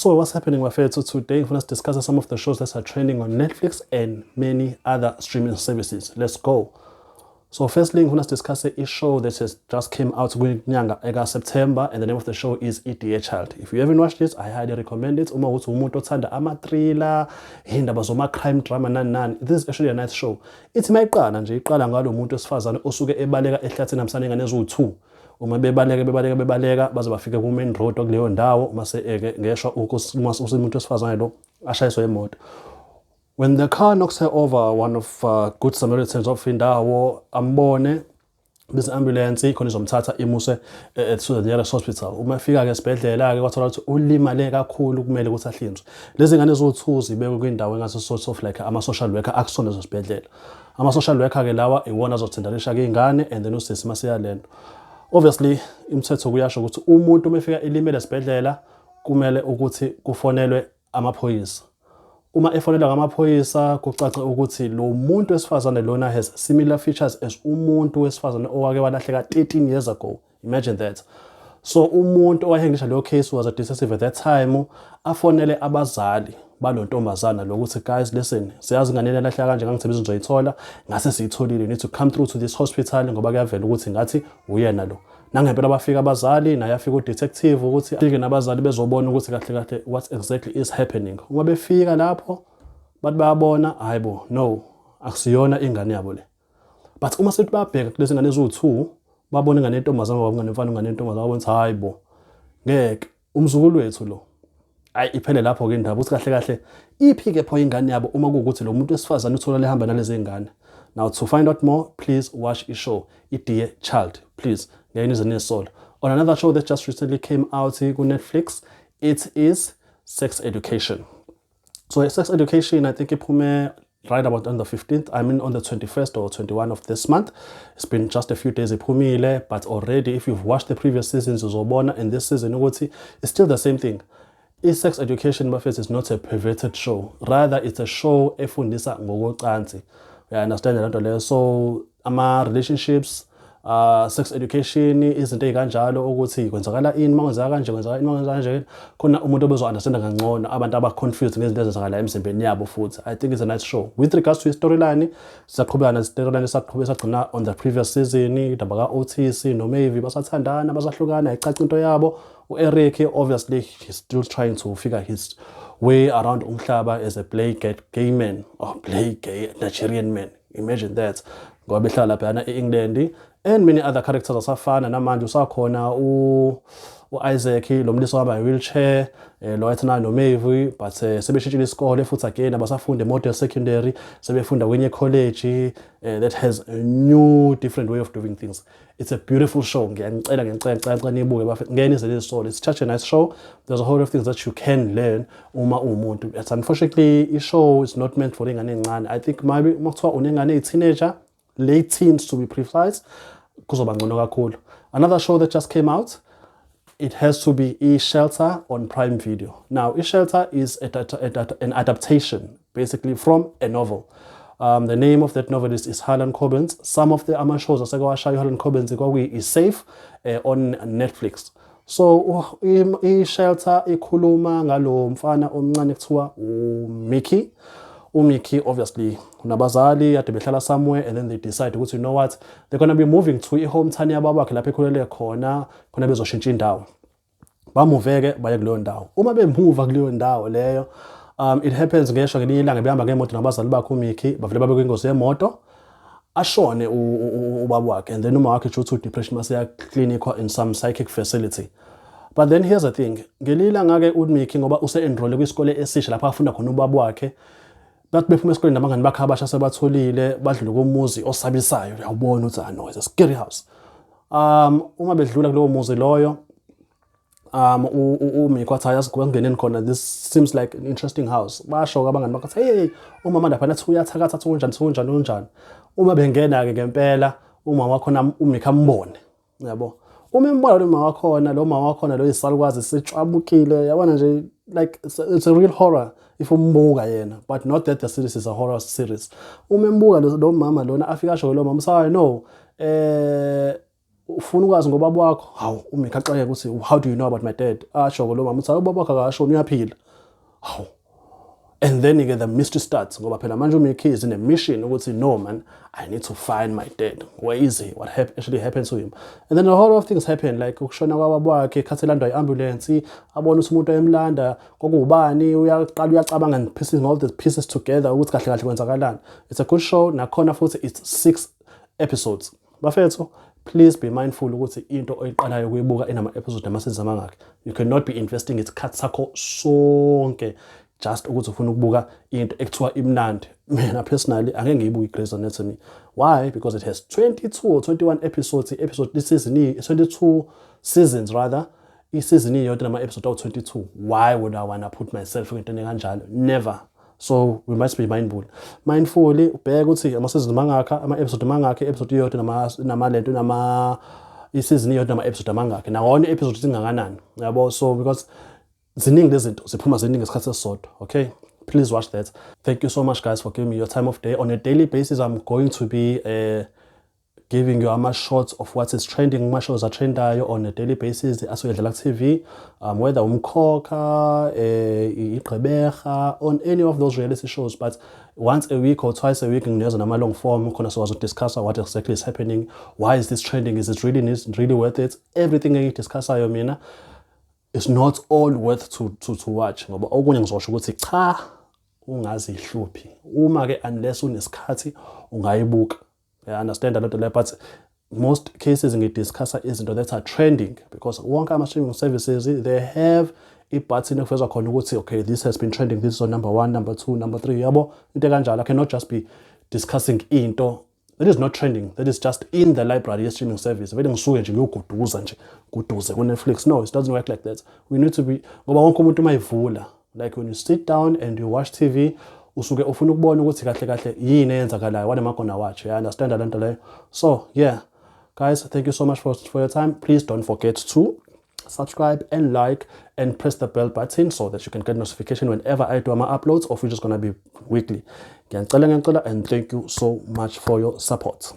So what's happening, bafethu? Today ngifuna discuss some of the shows that are trending on Netflix and many other streaming services. Let's go. So firstly, ngifuna discuss a show that has just came out kwinyanga eka September, and the name of the show is Dear Child. If you haven't watched it, I highly recommend it. Uma uthi umuntu othanda ama-thriller, indaba zoma-crime drama, nani nani, this is actually a nice show. Ithi mayiqala nje, iqala ngalo muntu wesifazane osuke ebaleka ehlathini hambisana ingane eziwu-2. Uma bebaleka, bebaleka, bebaleka, baze bafike ku-main road kuleyo ndawo, uma se-ke ngeshwa umuntu wesifazane lo ashayiswe imoto. When the car knocks her over, one of good Samaritans of indawo ambone bize ambulance khona izomthatha imuse to the nearest hospital. Uma efika-ke esibhedlela-ke, kwathola ukuthi ulimale kakhulu, kumele ukuthi ahlinzwe. Lezi ngane eziwu-2 zibekwe kwindawo engase sort of like ama-social worker akusona leso sibhedlela. Ama-social worker-ke lawa iwona azothendanisha-ke iy'ngane and then usisi maseyalento. Obviously, imithetho kuyasho ukuthi umuntu uma efika elimele esibhedlela, kumele ukuthi kufonelwe amaphoyisa. Uma efonelwa ngamaphoyisa, kucace ukuthi lo muntu wesifazane lona has similar features as umuntu wesifazane owake walahleka 13 years ago. Imagine that. So umuntu owayehandlisha leyo case was a detective at that time, afonele abazali balo ntombazana lokuthi, "Guys, listen, siyazi ingane yalahleka kanje, ngangithembisa nizoyithola, ngase siyitholile. You need to come through to this hospital ngoba kuyavela ukuthi ngathi uyena lo." Nangempela bafika abazali, naye afika udetective ukuthi afike nabazali bezobona ukuthi kahle kahle what exactly is happening. Uma befika lapho, bathi bayabona, hayi bo, no, akusiyona ingane yabo le. But uma sethi bayabheka kulezi ngane eziwu-2, babona ingane yentombazane, babona ingane yomfana, ingane yentombazane, babona ukuthi hayi bo, ngeke, umzukulu wethu lo. Hayi, iphele lapho-ke indaba ukuthi kahle kahle iphi-ke pho ingane yabo, uma kuwukuthi lo muntu wesifazane uthola lehamba nalezi ngane. Now, to find out more, please watch i-show i-Dear Child. Please, ngeke nize nizisole. On another show that just recently came out ku-Netflix, it is Sex Education. So Sex Education, I think iphume right about on the 15th, I mean on the 21st or 21 of this month. It's been just a few days iphumile, but already if you've watched the previous seasons, uzobona in this season ukuthi it's still the same thing. I-Sex Education, bafethu, is not a perverted show. Rather, it's a show efundisa ngokocansi. You understand le nto leyo? So ama-relationships, sex education, izinto ey'kanjalo, ukuthi kwenzakala ini uma kwenzeka kanje, kwenzakala ini uma kwenzeka kanje, khona umuntu obezo-understanda kangcono, abantu aba-confused ngezinto ezenzakala emzimbeni yabo. Futhi I think it's a nice show. With regards to i-storyline, sisaqhubeka ne-storyline esaqhubeka sagcina on the previous season, indaba ka-Otis noMaeve, basathandana, basahlukana, ayicaci into yabo. U-Eric, obviously, he's still trying to figure his way around umhlaba as a play gay man or play gay Nigerian man. Imagine that, ngoba behlala laphayana e-England. And many other characters asafana namanje, usakhona u-Isaac lo mlisa ohamba nge-wheelchair, lo wayethana noMaeve, but sebeshintshile isikole futhi again, abasafunda model secondary, sebefunda kwenye college that has a new different way of doing things. It's a beautiful show. Ngiyanicela, ngiyacela, ngicela, ngicela niyibuke bafethu, ngeke nize nizisole. It's such a nice show. There's a whole lot of things that you can learn uma uwumuntu. But unfortunately, i-show is not meant for ingane encane. I think maybe uma kuthiwa unengane eyi-teenager, late teens to be precise, kuzoba ngcono kakhulu. Another show that just came out, it has to be E-Shelter on Prime Video. Now, E-Shelter is an adaptation, basically, from a novel. The name of that novel is Harlan Coben's. Some of the ama shows aseke washaya Harlan Coben's kwakuyi-Safe on Netflix. So i-Shelter ikhuluma ngalo mfana omncane kuthiwa uMickey. uMickey obviously unabazali kade behlala somewhere, and then they decide ukuthi, you know what, they're gonna be moving to i-hometown yababakhe lapho ekhulele khona, khona bezoshintsha indawo. Bamuveke baye kuleyo ndawo. Uma bemuva kuleyo ndawo leyo, it happens ngeshwa ngelinye ilanga behamba ngemoto nabazali bakhe uMickey, bavele babe kwingozi yemoto, ashone ubaba wakhe, and then uma wakhe due to depression mase clinic in some psychic facility. But then here's the thing, ngelinye ilanga-ke uMickey, ngoba use-enroll kwisikole esisha lapho afunda khona ubaba wakhe, bathi bephuma esikoleni nabangani bakhe abasha sebatholile, badlule komuzi osabisayo. Uyawubona ukuthi, ah no, it's a scary house. Uma bedlula kulowo muzi loyo, uMickey wathi, "Ayazi kwangeneni khona, this seems like an interesting house." Basho abangani bakhe, "Hey, umama lapha nathi uyathakatha, athi unjani, unjani, unjani." Uma bengena-ke ngempela, umama wakhona uMickey ambone, yabo. Uma embona lo mama wakhona, lo mama wakhona lo isalukwazi sitshwabukile, yabona nje, like it's a real horror if umbuka yena, but not that the series is a horror series. Uma embuka lo mama lona, afika asho lo mama, "Sayi no, Ufuna ukwazi ngobaba wakho. Hawu, uMickey axakeke ukuthi, "How do you know about my dad?" Asho lo mama uthi, "Ubaba wakho akashoni, uyaphila." Hawu, and then ke the mystery starts, ngoba phela manje uMickey is in a mission ukuthi, "No man, I need to find my dad. Where is he? What actually happened to him?" And then a whole lot of things happen, like ukushona kwababa wakhe, khathi elandwa i-ambulance, abona ukuthi umuntu emlanda kwakuwubani. Uyaqala uyacabanga and piecing all the pieces together ukuthi kahle kahle kwenzakalani. It's a good show nakhona futhi. It's six episodes, bafethu. Please be mindful ukuthi into oyiqalayo ukuyibuka inama-episode nama-seasons amangaki. You cannot be investing isikhathi sakho sonke just ukuthi ufuna ukubuka into ekuthiwa imnandi. Mina personally angeke ngiyibuke i-Grey's Anatomy. Why? Because it has 22 or 21 episodes. I-episode, i-season, 22 seasons rather, i-season iyodwa nama-episode awu-22. Why would I wanna put myself kwintweni kanjalo? Never. So we must be mindful, ubheke ukuthi ama-season mangakhi, ama-episode mangakhi, i-episode iyodwa namalento nama i-season iyodwa nama-episode amangakhi, nawona i-episode ingakanani, yabo? So because ziningi lezi zinto, ziphuma ziningi ngesikhathi esisodwa. Okay, please watch that. Thank you so much, guys, for giving me your time of day. On a daily basis, I'm going to be giving you ama-shots of what is trending, ama-shows atrendayo on a daily basis asuke edlala ku-TV, whether Umkhokha, iGqeberha, on any of those reality shows. But once a week or twice a week nginikeza nama-long form khona sikwazi ukudiscussa what exactly is happening, why is this trending, is it really worth it. Everything engiyidiscussayo mina is not all worth to watch, ngoba okunye ngizosho ukuthi cha, ungazihluphi uma-ke unless unesikhathi ungayibuka. I understand loo nto leyo, but most cases ngidiscussa izinto that are trending, because wonke ama-streaming services, they have i-button ekuvezwa khona ukuthi, okay, this has been trending, this is on number one, number two, number three, yabo, into ekanjalo. I cannot just be discussing into that is not trending, that is just in the library ye-streaming service, vele ngisuke nje ngiyoguduza nje guduze ku-Netflix. No, it doesn't work like that. We need to be, ngoba wonke umuntu uma evula, like when you sit down and you watch TV, usuke ufuna ukubona ukuthi kahle kahle yini eyenzakalayo. What am I gonna watch? You understand le nto leyo? So yeah, guys, thank you so much for your time. Please don't forget to subscribe and like and press the bell button so that you can get notification whenever I do my uploads, of which is gonna be weekly. Ngiyacela, ngiyacela, and thank you so much for your support.